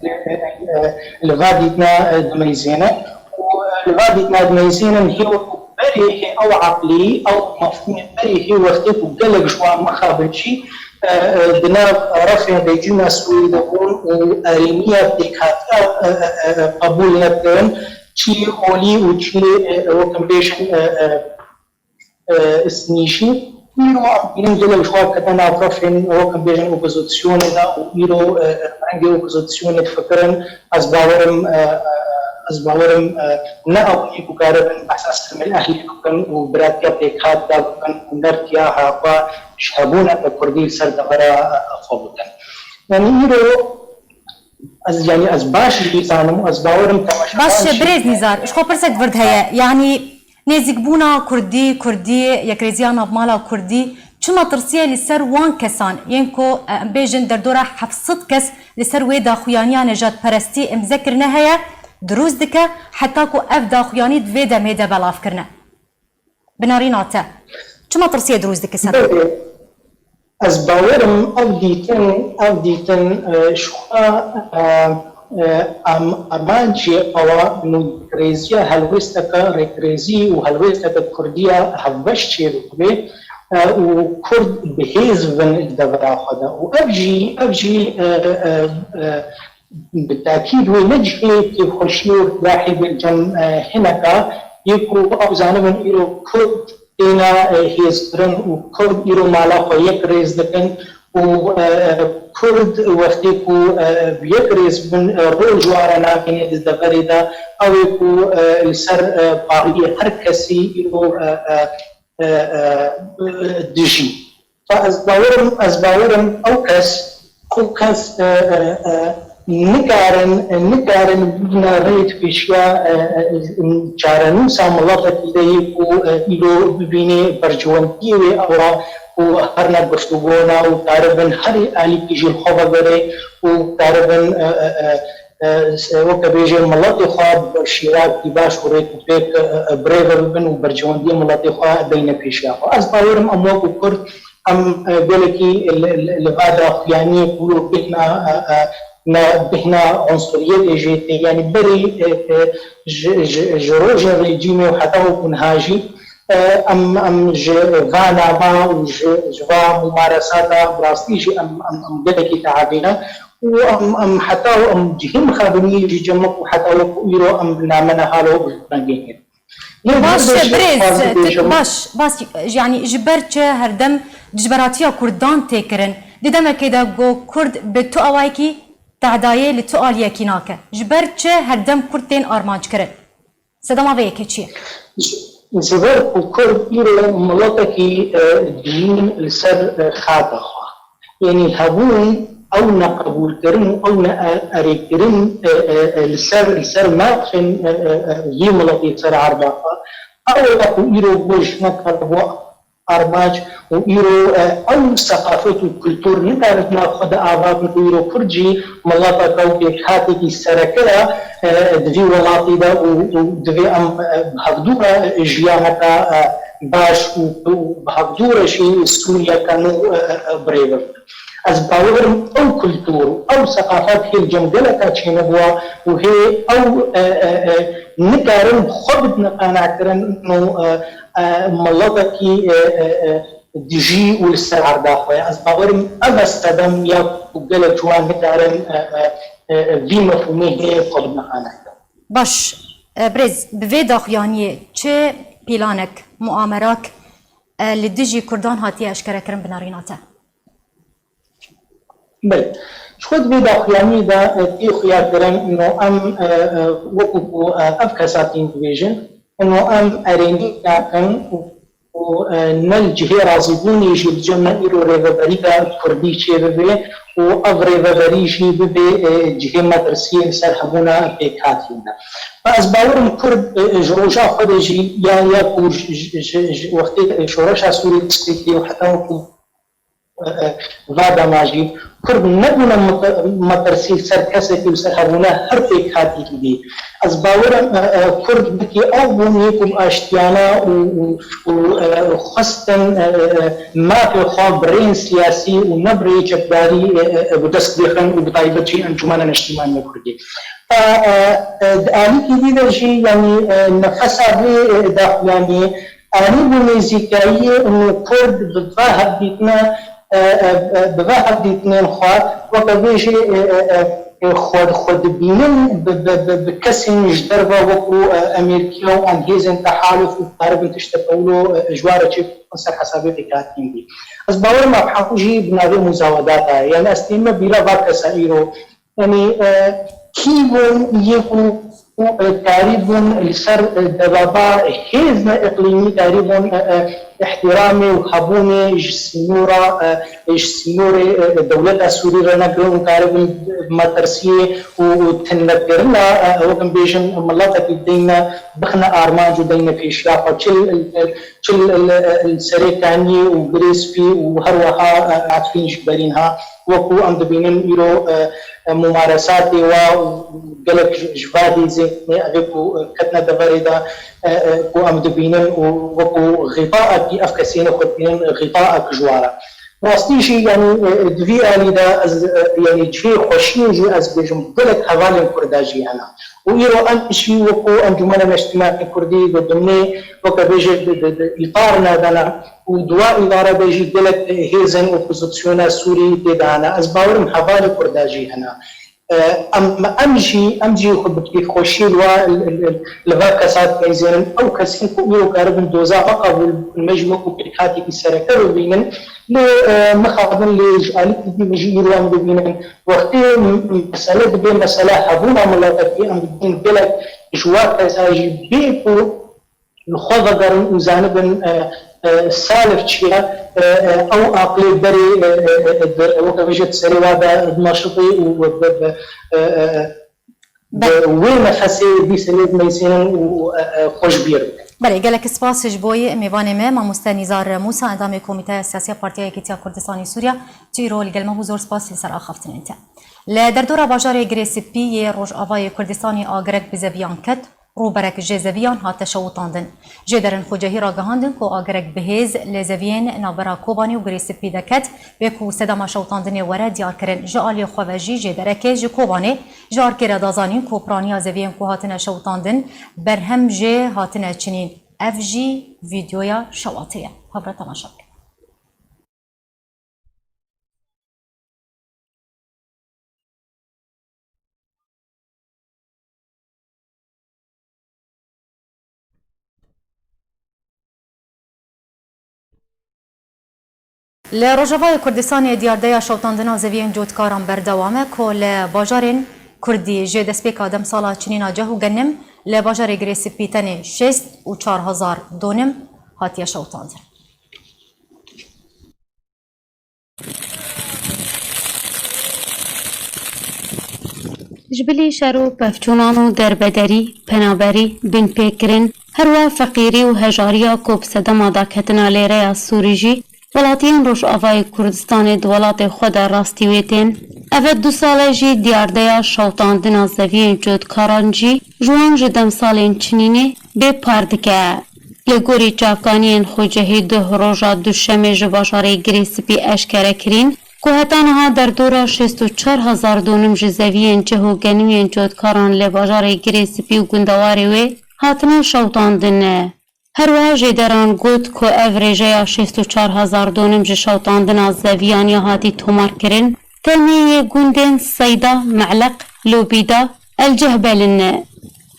e, e, li va dîtina, e, dimeyzêne û, e, li va dîtina dimeyzênin hê wek ber hê, hê ew eqlî, ew mefhûmê berê hê wextê ku gelek ji wan mixabin jî, e, e, di nav refên rejîma Sûrî de bûn û erêniya pêkhatiya, e, e, e, qebûl nekirin, çi olî û çi, e, e, wekim bêjin, e, e, e, îsnî jî. Îro em bînin gelek ji wan kete nav refên, wekim bêjin, opozisyonê de û îro, e, e, rengê opozisyonê difikirin. Ez bawerim, e, e, ez bawerim, e, ne ew ê ku karibin behsa Sermil Ehlî bikin û biratiya pêkhatî de bikin û nertiya hava ji hebûneke kurdî li ser devera, e, xwe bikin. Yanî îro ez, yanî ez baş jî zanim, ez bawerim temaşevan Baş e, jî. Birêz Nîzar, ji xwe pirsek vir heye. Yanî nêzîkbûna kurdî, kurdî, yekrêziya navmala kurdî, çi metirsiyê li ser wan kesan, yên ku, e, em bêjin derdora heft sed kes li ser wê daxuyaniya nejadperestî îmze kirine heye, dirûst dike, heta ku ev daxuyanî di vê demê de belav kirine? Bi nerîna te, çi metirsiyê dirûst dike ser? Belê. Ez bawerim ev dîtin, ev dîtin, e, ji xwe, e, e, am-, armancê awa nûkrêziya helwêsteke rêkrêzî û helwêsteke kurdiya hevbeş çêbibe, e, û kurd bi hêz bibin li devera xwe de. Û ev jî, ev jî, e, e, e, bi tekîd wê ne cihê kêfxweşî û riyahê be cem, e, hineka yê ku ew zanibin îro kurd têne, e, hêzkirin û kurd îro mala xwe yek rêz dikin û, e, kurd wextê ku, e, bi yek rêz bin, e, rol ji wan re nabîne di deverê de, ew ê ku, e, li ser, e, pariyê her kesî îro, e, e, e, e, dijî. Fa ez bawerim, ez bawerim ew kes, ew kes, e, e, e, nikarin, nikarin bibine rêt pêşiya, e, e, çarenûsa miletekî de yê ku, e, îro bibînê berjewendiyê wê ew e ku herne guftûgona û karibin herî alîkî jî li xwe vegere û karibin, e, e, e, e, weke bêjê miletê xwe bi şîrakî baş û rêk û pêk, e, e, birêve bibin û berjewendiyê miletê xwe deyne pêşiya xwe. Ez bawerim em wekû Kurd, em, e, gelekî li, li, li va daxuyaniyê ku bêhna, e, e, me bêhna unsuriyetê jê tê. Yanî berî, e, e, ji, ji, ji rojên rejîmê û heta wekû niha jî, e, em, em ji va nava û ji, ji va mumaresata bi rastî jî em, em, em gelekî tehabî ne. û em, em heta em cihê mixabiniyê jî cem ku heta wekû îro em name nehalo û rengîn kirin. Lê Baş e, birêz, baş, baş, yanî ji ber çi herdem dijberatiya Kurdan tê kirin? Di demekê de ku Kurd bi tu awayekî tehdayê li tu aliyekî nake. Ji ber çi herdem Kurd tên armanc kirin? Sedema vê yekê çi ye? Ji, ji ber ku Kurd îro miletekî, e, dijîn li ser, e, xaka xwe. Yanî hebûn ew neqebûlkirin û ew ne, e, erêkirin, e, e, e, li ser, li ser mafên, e, e, e, vî miletî ser erda xwe. Ew e ku îro bo jineke bo armanc û îro, e, ew seqafet û kultur nikarin nav xwe de ava bin ku îro Kurd jî mileteke û pêkhatekî sereke ye, e, di vî welatî de û, û divê em, e, bi hevdû re jiyaneke, e, baş û, û bi hevdû re jî Sûriyeke nû, e, e, e, birêve bin. Ez bawer im ew kultur û ew seqafet hê li cem geleka çênebûya û hê ew, e, e, e, nikarin xwe bidine qenekirin û, e, e, miletekî, e, e, e, dijî û li ser erda xwe ye. Ez bawer im ev e sedem ya ku gelek ji wan nikarin, e, e, e, vî mefhûmê hê xwe bidine qenekirin. Baş, e, birêz, bi vê daxuyaniyê çi pîlanek, muamerak, e, li dijî Kurdan hatiye eşkerekirin bi nerîna te? Belê. Ji xwe di vê daxuyaniyê de, e, tê xuyakirin, ino em, e, e, wekû ku, e, ev kesa tên dibêjin, ino em erênî nakin û, û, e, ne li cihê razîbûnê jî li cem me îro rêveberî de kurdî çêbibe û ev rêveberî jî bibe, e, cihê metirsiyê li ser hebûna pêkhatiyê de. Ve ez bawer im Kurd, e, e, ji roja xwe de jî ya, ya ku ji, ji, ji, ji wextê, e, şoreşa Sûriyê dest pê kiriye û heta wekû e, e, va dema jî Kurd nebûne mete-, metirsî li ser kesekî û li ser hebûna her pêkhatîkî dî. Ez bawer im, e, e, Kurd wekî ew bûn yê ku bi aştiyane û, û, û, e, xwestin, e, e, e, mafê xwe bi rêyên siyasî û ne bi rêyê çekdarî, e, e, e, bi dest bixin û bi taybet jî Encûmena Neştîmaniya Kurdî. E, e, e, di alîkî dî de jî, yanî, e, nefesa vê, e, daxuyaniyê, anî bû nêzîkayiyê û Kurd bi va hevdîtine, e, e, e, bi va hevdîtinên xwe, weke vê jî, e, e, e, e, xwe, xwe dibînin bi, bi, bi, bi kesên ji derve wekû, e, Amerîka û em hêzên tehaluf û karibin tiştek ewlo, e, ji wa re çêbixin ser hesabê pêkhatîn bî. Ez bawer im ev hemû jî bi navê muzawedata ye. Yanî ez tême bîra va kesa îro. Yanî, e, kî bûn yê ku, e, karîbûn li ser, e, debaba hêzên îqlîmî karîbûn, e, e, îhtîramê û hebûnê ji sînora, e, ji sînorê, e, dewleta Sûrî re negirin û karibin metirsiyê û, û tinekirina, e, wek em bêjin, miletekî deyne bixine armanc û deyne pêşiya xwe. Çi li, çi li, li, li Serê Kaniyê û Girê Spî û her wiha, e, Efrîn jî berîn ha. Wekû em dibînin îro, e, e, mumaresatê wa û gelek ji, ji va hêzê ev ê ku, e, ketine deverê de, e, e, ku em dibînin û wekû xîtaekî ev kesê ne xwe dibînin xîtaek ji wa re. Rastî jî, yanî, e, e, di vî alî de ez, e, yanî cihê xweşiyê jî ez bêjim gelek hevalên Kurda jî hene. Û îro em jî wekû Encûmena Neştîmanê Kurdî di dimnê weke bêje di, di, di îtarna de ne. Û di wa îdare de jî gelek hêzên opozisyona Sûrî tê de hene. Ez bawer im hevalê Kurda jî hene. E, em, em jî, em jî xwe bi kêfxweşî li wa, li, li, li va kesa dixeyzênin. Ew kesên ku îro karibin doza veqebûl bikin, me jî wekû pêkhatîkî sereke bibînin. Lê, e, mixabin lê ji alîkî dî ve jî îro em dibînin. Wextê m-, mesele dibe mesele hebûna miletekî, em dibînin gelek ji wa kesa jî bê ku li xwe vegerin û zanibin, e, e, salif çi ye, e, e, ew aqilê berê, e, e, e, e, di, weke bêje di serê wa de dimeşiqê û bi, bi, e, e, e, bi Be- wê nefesê dîsê lê dimeyzînin û, e, e, xwe ji bîr bikin. Belê, gelek spas ji bo yê mêvanê me, mamoste Nîzar Mûsa, endamê Komîteya Siyasî ya Partiya Yekîtiya Kurdistanê Sûriye, tu îro li gel me bû, zor spas li ser axaftinên te. Li derdora bajarê Girê Spî yê Rojavayê Kurdistanê agirek bi zeviyan ket. Rûberek ji zeviyan hate şewitandin. Jêderên xwecehî ragihandin ku agirek bi hêz li zeviyên navbera Kobanê û Girê Spî de ket, wê ku sedema şewitandinê were diyar kirin. Ji aliyê xwe ve jî jêderekê ji Kobanê ji arkê re da zanîn ku piraniya zeviyên ku hatine şewitandin berhem jê hatine çinîn. Ev jî vîdeoya şewatê ye. Hev re temaşe bikin. Li Rojavayê Kurdistanê diyardeya şewtandina zeviyên cotkaran berdewam e ku li bajarên Kurdî ji destpêka demsala çinîna ceh û genim li bajarê Girê Spî tenê şêst û çar hezar donim hatiye şewtandin. Ji bilî şer û pevçûnan û derbederî, penaberî, binpêkirin, herwiha feqîrî û hejariya ku bi sedema daketina lêreya Sûrî jî, welatiyên Rojavayê Kurdistanê di welatê xwe de rastî wê tên. Ev e du sal e jî diyardeya şewtandina zeviyên cotkaran jî ji wan ji demsalên çinînê bê par dike. Li gorî çavkaniyên xwecihî duh roja Duşemê ji bajarê Girê Spî eşkere kirîn ku heta niha derdora şêst û çar hezar donim ji zeviyên cih û genimiyên cotkaran li bajarê Girê Spî û gundewarê wê hatine şewtandin. Herwiha jêderan got ku ev rêjeya şêst û çar hezar donim ji şewtandina zeviyan ya hatî tomarkirin, tenê yê gundên Seyda, Meleq, Lobîda, El Cehbel in.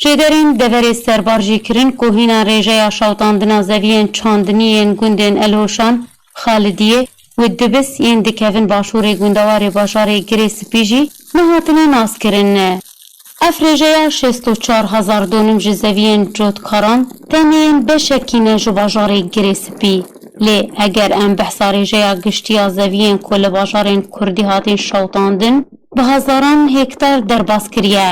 Jêderên deverê Serbar jî kirin ku hîna rêjeya şewtandina zeviyên çandinî yên gundên El Hoşan, Xalidiyê û Dibis yên dikevin başûrê gundewarê bajarê Girê Spî jî nehatine naskirin. Ev rêjeya şêst û çar hezar donim ji zeviyên cotkaran tenê yên beşekî ne ji bajarê Girê Spî. Lê eger em behsa rêjeya giştî ya zeviyên ku li bajarên Kurdî hatin şewtandin, bi hezaran hêktar derbas kiriye.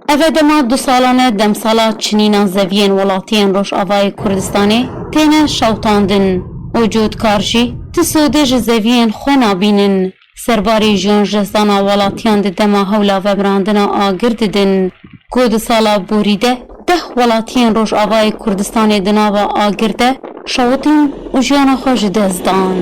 Ev e dema du salan e demsala çinîna zeviyên welatiyên Rojavayê Kurdistanê têne şewtandin û cotkar jî ti sodê ji zeviyên xwe nabînin. Serbarê jiyan jehzana welatiyan di dema hewla vemirandina agir didin, ku di sala borî de deh welatiyên Rojavayê Kurdistanê di nava agir de şewitîn û jiyana xwe ji dest dan.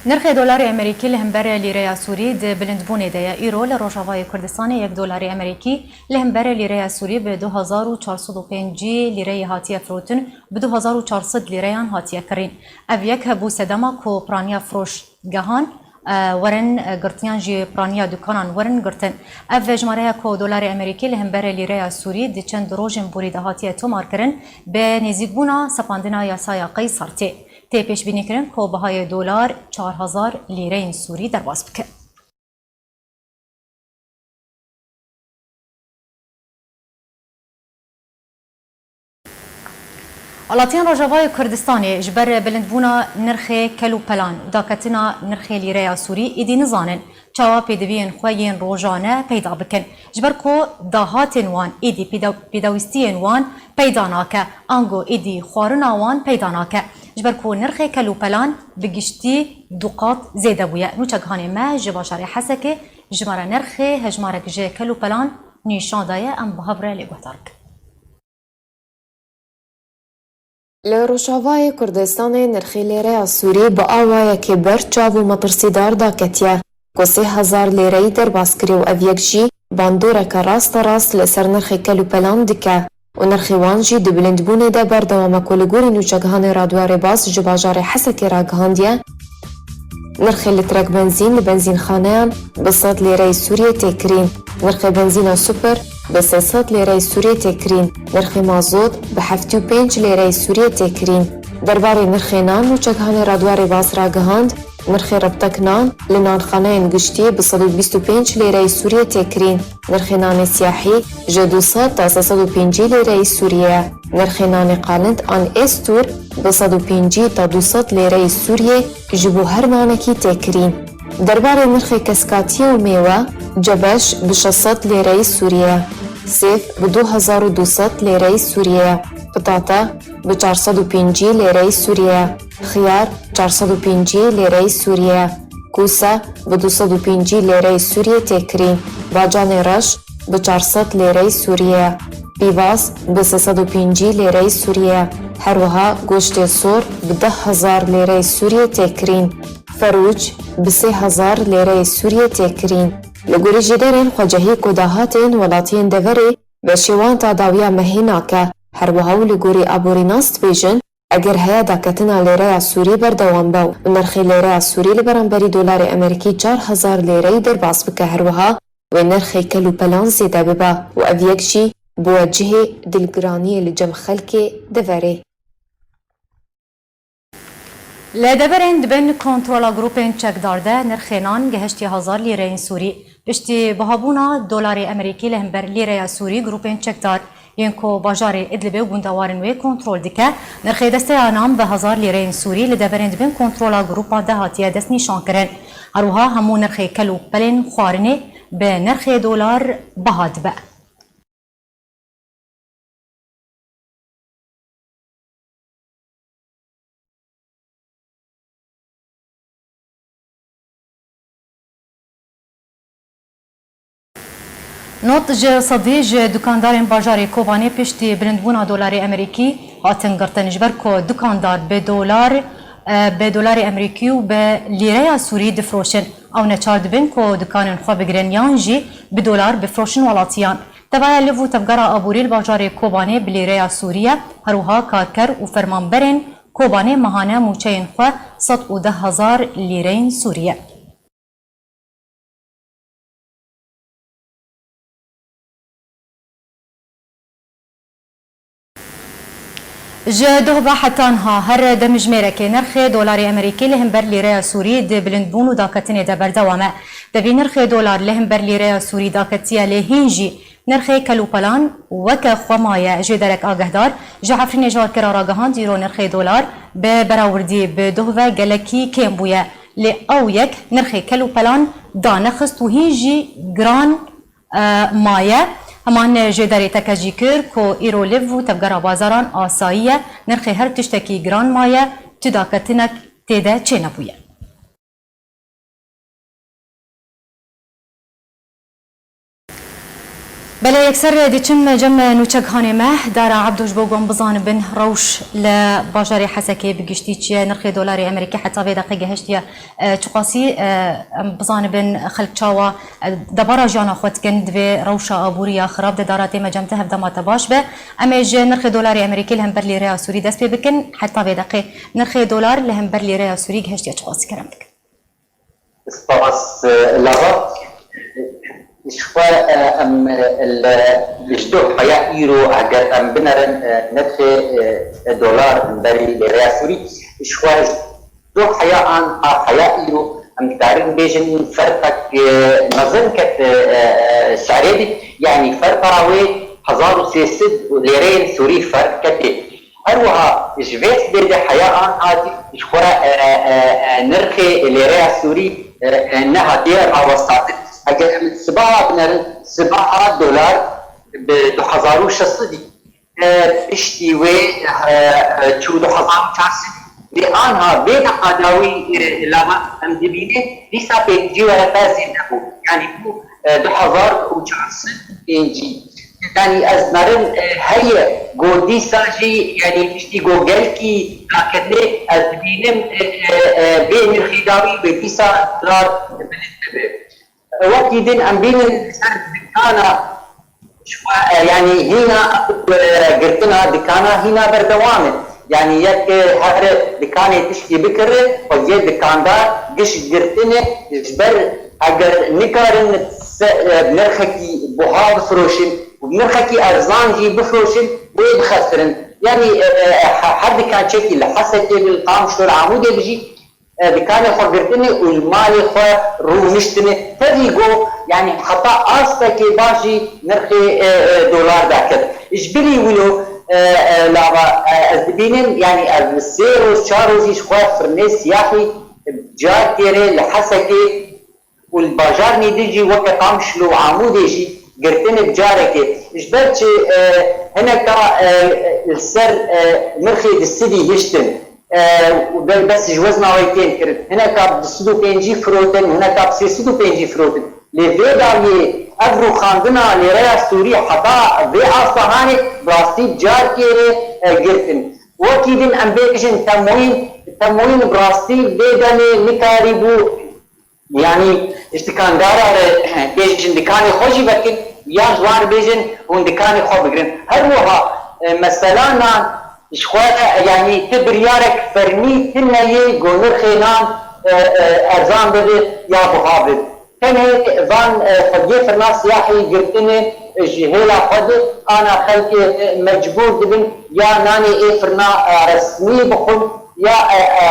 Nirxê dolarê Amerîkî li hember lîreya Sûrî di bilindbûnê de ye. Îro li Rojavayê Kurdistanê yek dolarê Amerîkî li hember lîreya Sûrî bi du hezar û çar sed û pêncî lîreyê hatiye firotin, bi du hezar û çar sed lîreyan hatiye kirîn. Ev yek hebû sedema ku piraniya firoşgehan, e, werin, e, girtiyan jî piraniya dukanan werin girtin. Ev jimare ye ku dolarê Amerîkî li hember lîreya Sûrî di çend rojên borî de hatiye tomarkirin, bi nêzîkbûna sepandina yasaya Qeysar tê. Tê pêşbînîkirin ku bihayê dolar çar hezar lîreyên Sûrî derbas bike. Welatiyên Rojavayê Kurdistanê ji ber bilindbûna nirxê kel û pelan û daketina nirxê lîreya Sûrî êdî nizanin çawa pêdiviyên xwe yên rojane peyda bikin. Ji ber ku dahatên wan êdî pêda-, pêdawîstiyên wan peyda nake, ango êdî xwarina wan peyda nake. Ji ber ku nirxê kel û pelan bi giştî du qat zêde bûye. Nûçeghanê me ji bajarê Hesekê ji me re nirxê hejmarek ji kel û pelan nîşan daye, em bi hev re lê guhdar bikin. Li Rojavayê Kurdistanê nirxê lêreya Sûrî bi awayekê ber çav û metirsîdar daketiye, ku sê hezar lêreyî derbas kiriye û ev yek jî bandoreke rasterast li ser nirxê kel û pelan dike û nirxê wan jî di bilindbûnê de berdewam e, ku li gorî nûçeghanê Radyo Rêbaz ji bajarê Hesekê ragihandiye, nirxê litrek benzîn li benzînxaneyan bi sed lêreyê Sûriyê tê kirîn. Nirxê benzîna super bi sê sed lêreyê Sûriyê tê kirîn. Nirxê mazot bi heftê û pênc lêreyê Sûriyê tê kirîn. Derbarê nirxê nan, nûçeghanê Radyo Rêbaz ragihand, nirxê ribtek nan li nanxaneyên giştî bi sed û bîst û pênc lêreyê Sûriyê tê kirîn. Nirxê nanê siyahî ji du sed ta sê sed û pêncî lêreyê Sûriyê ye. Nirxê nanê qalind an êstûr bi sed û pêncî ta du sed lêreyê Sûriyê ji bo her nanekî tê kirîn. Derbarê nirxê keskatiyê û mêwe, cebeş bi şeş sed lêreyê Sûriyê ye. Sêv bi du hezar û du sed lêreyê Sûriyê ye. Pitate bi çar sed û pêncî lêreyê Sûriyê ye. Xiyar çar sed û pêncî lêreyê Sûriyê ye. Kûse bi du sed û pêncî lêreyê Sûriyê tê kirîn. Bacanê reş bi çar sed lêreyê Sûriyê ye. Pîvaz bi sê sed û pêncî lêreyê Sûriyê ye. Her wiha goştê sor bi deh hezar lêreyê Sûriyê tê kirîn. Ferûç bi sê hezar lêreyê Sûriyê tê kirîn. Li gorî jêderên xwecehî ku dahatên welatiyên deverê beşê wan ta dawiya mehê nake. Her wiha û li gorî aborînas dibêjin, eger heye daketina lêreya Sûrî berdewam be û nirxê lêreya Sûrî li beramberî dolarê Amerîkî çar hezar lêreyî derbas bike, her wiha wê nirxê kel û pelan zêde bibe û ev yek jî bûye cihê dilgiraniyê li cem xelkê deverê. Li deverên di bin kontrola grûpên çekdar de nirxê nan gihiştiye hezar lîreyên Sûrî. Piştî bihabûna dolarê Amerîkî li hember lîreya Sûrî, grûpên çekdar yên ku bajarê Idlibê û gundewarên wê kontrol dike, nirxê desteya nan bi hezar lîreyên Sûrî li deverên di bin kontrola grûpan de hatiye destnîşankirin. Her wiha hemû nirxê kel û pelên xwarinê bi nirxê dolar biha dibe. Nod ji sedî ji dukandarên bajarê Kobanê piştî bilindbûna dolarê Amerîkî hatin girtin, ji ber ku dukandar bi dolar, e, bi dolarê Amerîkî û bi lîreya Sûrî difroşin. Ew neçar dibin ku dukanên xwe bigirin yan jî bi dolar bifroşin welatiyan. Tevaya Liv û Tevgera Aborî li bajarê Kobanê bi lîreya Sûrî ye, her wiha karker û fermanberên Kobanê mehane mûçeyên xwe sed û deh hezar lîreyên Sûrî ye. Ji doh ve heta niha her demjimêrekê nirxê dolarê Amerîkî li hember lîreya Sûrî di bilindbûn û daketinê de berdewam e. Devî nirxê dolar li hember lîreya Sûrî daketiye, lê hîn jî nirxê kel û pelan weke xwe maye. Jêderek agehdar ji Efrînê ji we re ragihand, îro nirxê dolar bi berawirdî bi doh ve gelekî kêm bûye. Lê ew yek nirxê kel û pelan danexist û hîn jî giran e, maye. Heman jêderê teke jî kir ku îro Liv û Tevgera Bazaran Asayî ye, nirxê her tiştekî giran maye, tu daketinek tê de çênebûye. Belê, yekser diçim cem nûçeghanê me, Dara Ebdo, ji bo ku em bizanibin rewş li bajarê Hesekê bi giştî çi ye, nirxê dolarê Amerîkî heta vê deqê gehiştiye, e, çiqasî, e, em bizanibin xelk çawa, e, debara jiyana xwe dikin, di vê rewşa aborî ya xirab de. Dara, tê me cem te, hevdema te baş be. Em ê ji nirxê dolarê Amerîkî li hember lîreya Sûrî dest pê bikin. Heta vê deqê nirxê dolar li hember lîreya Sûrî gihiştiye çiqasî, kerem dikin. Spas, e, Lava. Ji xwe, e, em, e, li, ji doh heya îro eger em binerin, e, nirxê, e, dolar li hemberî lêreya Sûrî, ji xwe ji doh heya an a heya îro em dikarin bêjin ferqek, e, mezin ket, e, e, şerê dî, yanî ferqa wê hezar û sê sed lêreyên Sûrî ferq ketê. Her wiha ji vê sibê de heya an hatî ji xwe, e, e, e, nirxê lêreya Sûrî, e, e, nehatiye rawestin. Eger em sibaha binerin, sibaha dolar bi du hezar û şeş sedî, e, piştî wê, e, e, çû du hezar û çar sedî. Lê anha vê deqa dawî, e, lava em dibînin, dîsa pêncî wereqe zêde bû. Yanî bû, e, du hezar û çar sed û pêncî. Yanî ez merim, e, heye, go dîsa jî, yanî piştî go gelkî daketê, ez dibînim, e, e, e, vê nirxî dawî wê dîsa zêde bilind bibe. E, wekî din em bînin ser dikana, ji xwe, e, yanî hîna, e, girtina dikana hîna berdewam e. Yanî yek, e, here dikanê tişkî bikire, xweziyê dikandar giş girtine, ji ber eger nikarin se-, e, nirxekî buha bifroşin û nirxekî erzan jî bifroşin, wê bixesirin. Yanî, e, e, he-, her dikançekî li Hesekê bi, li Qamişlo, li Amûdê bijî, e, dikanê xwe girtine û li malê xwe rûniştine. Tevî go, yanî heta astekê baş jî nirxê, e, e, dolar daket. Ji bilî wilo, e, e, lava, e, ez dibînim, yanî ev sê roj, çar rojî ji xwe firnê siyahî, e, carkê rê li Hesekê û li bajarnî din jî weke Qamişlo û Amûdê jî girtine bi carekê. Ji ber çi, e, hineka, e, li ser, e, nirxê di sidî hiştin. E, û be-, bes ji wezna wê tên kirin. Hineka bi du sed û pêncî firotin, hineka bi sê sed û pêncî firotin. Lê vê dawiyê ev rûxandina lêreya Sûrî heta vê asta hanê bi rastî bi carkê rê, e, girtin. Wekî din em bêjin temoyîn, temoyîn bi rastî vê demê nikarîbû Yanî ji dikandara re bêjin dikanê xwe jî vekin, yan ji wan re bêjin hûn dikanê xwe bigirin. Her wiha, e, mesela nan ji xwe, e, yanî ti biryarek fermî tune ye ku nirxê nan, e, e, erzan bibe ya buha bibe. Tenê van, e, xwediyê firna siyahî girtine ji hêla xwe de, ana xelkê, e, mecbûr dibin ya nanê ê firna, e, resmî bixwin, ya, e, e,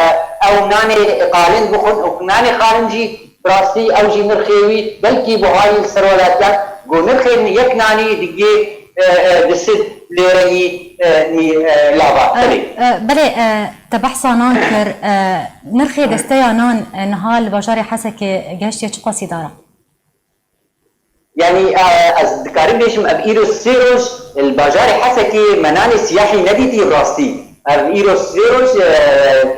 ew nanê qalin bixwin û nanê qalin jî bi rastî ew jî nirxê wî belkî buhayî li ser welatiyan ku nirxê yek nanî digê, e, e, du sed lêreyî, e, nî, e, lava. E, Belê. e, belê, e, te behsa nan kir, e, nirxê desteya nan, e, niha li bajarê Hesekê gehiştiye çi qasî dara? Yanî, e, ez dikarim bêjim, ev îro sê roj li bajarê Hesekê me nanê siyahî nedîtî rastî. Ev îro sê roj, e,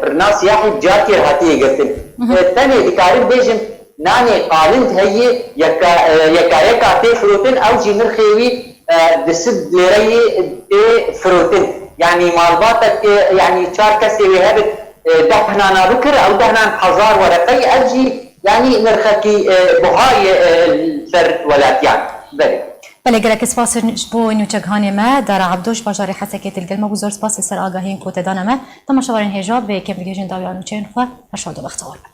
firna siyahî bi carkê hatiye girtin. Mhm. E, tenê dikarim bêjim, nanê qalind heye, yeka, e, yeka yeka tê firotin, ew jî nirxê wî, e, du sed lêreyê tê firotin. Yanî malbatek, e, yanî çar kesê wê hebit, e, deh nana bikir, ew deh nan hezar wereqeyê, ev jî Yanî nirxekî, e, buha ye, e, li ser welatiyan. Belê. Belê, gelek spas ji bo nûçeghanê me, Dara Ebdo ji bajarê Hesekê, tu li gel me bû. Zor spas li ser agahiyên ku te dane me. Temaşevanên hêja, bi kêm digihîjin dawiya nûçeyên xwe. Her şad û bextewar be.